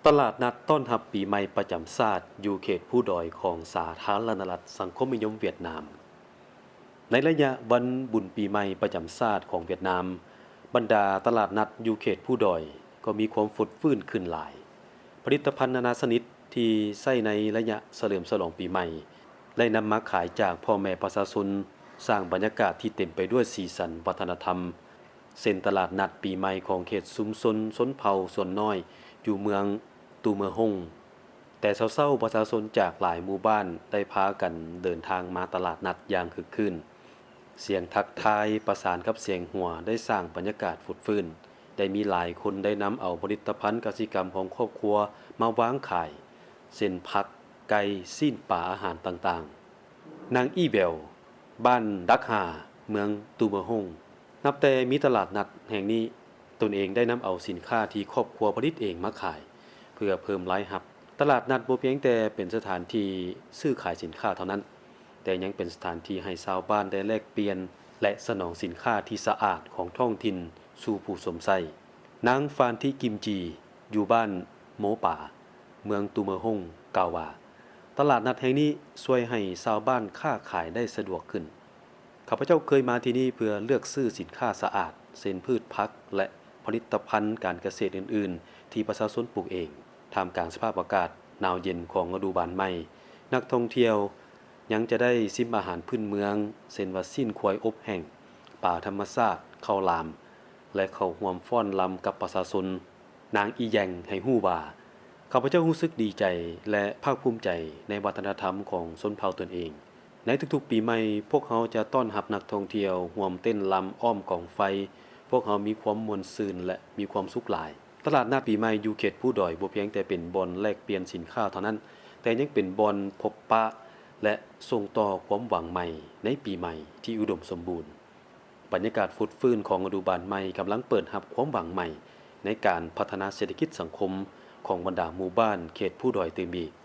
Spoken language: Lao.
ຕະຫຼາດນັດຕ້ອນຮັບປີໃໝ່ປະຈຳຊາດ ຢູ່ເຂດພູດອຍຂອງສາທາລະນະລັດສັງຄົມນິຍົມຫວຽດນາມ. ໃນໄລຍະວັນບຸນປີໃໝ່ປະຈຳຊາດຂອງຫວຽດນາມ, ບັນດາຕະຫຼາດນັດຢູ່ເຂດພູດອຍກໍມີຄວາມຟົດຟື້ນຂຶ້ນຫຼາຍ. ຜະລິດຕະພັນນານາຊະນິດທີ່ໃຊ້ໃນໄລຍະສະເຫຼີມສະຫຼອງປີໃໝ່ ໄດ້ນຳມາຂາຍຈາກພໍ່ແມ່ປະຊາຊົນ, ສ້າງບັນຍາກາດທີ່ເຕັມໄປດ້ວຍສີສັນວັດທະນະທຳ. ເຊັ່ນຕະຫຼາດນັດປີໃໝ່ຂອງເຂດຊຸມຊົນຊົນເຜົ່າສ່ວນນ້ອຍຢູ່ເມືອງຕູເມີອຫົງ. ແຕ່ເຊົ້າໆ ປະຊາຊົນຈາກຫຼາຍໝູ່ບ້ານໄດ້ພາກັນເດີນທາງມາຕະຫຼາດນັດຢ່າງຄຶກຄື້ນ. ສຽງທັກທາຍປະສານກັບສຽງຫົວໄດ້ສ້າງບັນຍາກາດຟົດຟື້ນ. ໄດ້ມີຫຼາຍຄົນໄດ້ນຳເອົາຜະລິດຕະພັນກະສິກຳຂອງຄອບຄົວມາວາງຂາຍ, ເຊັ່ນ ຜັກ, ໄກ່, ຊີ້ນປາ, ອາຫານຕ່າງໆ. ນາງ ອີ່ແວວ ບ້ານດັກຫາ ເມືອງຕູເມີອຫົງ. ນັບແຕ່ມີຕະຫຼາດນັດແຫ່ງນີ້, ຕົນເອງໄດ້ນຳເອົາສິນຄ້າທີ່ຄອບຄົວຜະລິດເອງມາຂາຍ ເພື່ອເພີ່ມລາຍຮັບ. ຕະຫຼາດນັດບໍ່ພຽງແຕ່ເປັນສະຖານທີ່ຊື້ຂາຍສິນຄ້າເທົ່ານັ້ນ, ແຕ່ຍັງເປັນສະຖານທີ່ໃຫ້ຊາວບ້ານໄດ້ແລກປ່ຽນ ແລະ ສະໜອງສິນຄ້າທີ່ສະອາດຂອງທ້ອງຖິ່ນສູ່ຜູ້ຊົມໃຊ້. ນາງ ຟານທິ ກິມຈີ ຢູ່ບ້ານໂມປາ ເມືອງຕູເມີອຫົງ ກ່າວວ່າ, ຕະຫຼາດນັດແຫ່ງນີ້ຊ່ວຍໃຫ້ຊາວບ້ານຄ້າຂາຍໄດ້ສະດວກຂຶ້ນ. ຂ້າພະເຈົ້າເຄີຍມາທີ່ນີ້ເພື່ອເລືອກຊື້ສິນຄ້າສະອາດ, ເຊັ່ນ ພືດຜັກ ແລະ ຜະລິດຕະພັນການກະເສດອື່ນໆ ທີ່ປະຊາຊົນປູກເອງ. ທ່າມກາງສະພາບອາກາດໜາວເຢັນຂອງລະດູບານໃໝ່, ນັກທ່ອງທ່ຽວຍັງຈະໄດ້ຊິມອາຫານພື້ນເມືອງ, ເຊັ່ນວ່າ ຊີ້ນຄວາຍອົບແຫ້ງ, ປາທຳມະຊາດ, ເຂົ້າຫຼາມ ແລະ ເຂົ້າຮ່ວມຟ້ອນລຳກັບປະຊາຊົນ. ນາງ ອີແຢງ ໃຫ້ຮູ້ວ່າ, ຂ້າພະເຈົ້າຮູ້ສຶກດີໃຈ ແລະ ພາກພູມໃຈໃນວັດທະນະທຳຂອງຊົນເຜົ່າຕົນເອງ. ໃນທຸກໆປີໃໝ່, ພວກເຮົາຈະຕ້ອນຮັບນັກທ່ອງທ່ຽວຮ່ວມເຕັ້ນລຳອ້ອມກອງໄຟ. ພວກເຮົາມີຄວາມມ່ວນຊື່ນ ແລະ ມີຄວາມສຸກຫຼາຍ. ຕະຫຼາດນັດປີໃໝ່ຢູ່ເຂດພູດອຍບໍ່ພຽງແຕ່ເປັນບ່ອນແລກປ່ຽນສິນຄ້າເທົ່ານັ້ນ, ແຕ່ຍັງເປັນບ່ອນພົບປະ ແລະ ສົ່ງຕໍ່ຄວາມຫວັງໃໝ່ໃນປີໃໝ່ທີ່ອຸດົມສົມບູນ. ບັນຍາກາດຟົດຟື້ນຂອງລະດູບານໃໝ່ກຳລັງເປີດຮັບຄວາມຫວັງໃໝ່ໃນການພັດທະນາເສດຖະກິດສັງຄົມຂອງບັນດາໝູ່ບ້ານເຂດພູດອຍຕື່ມອີກ.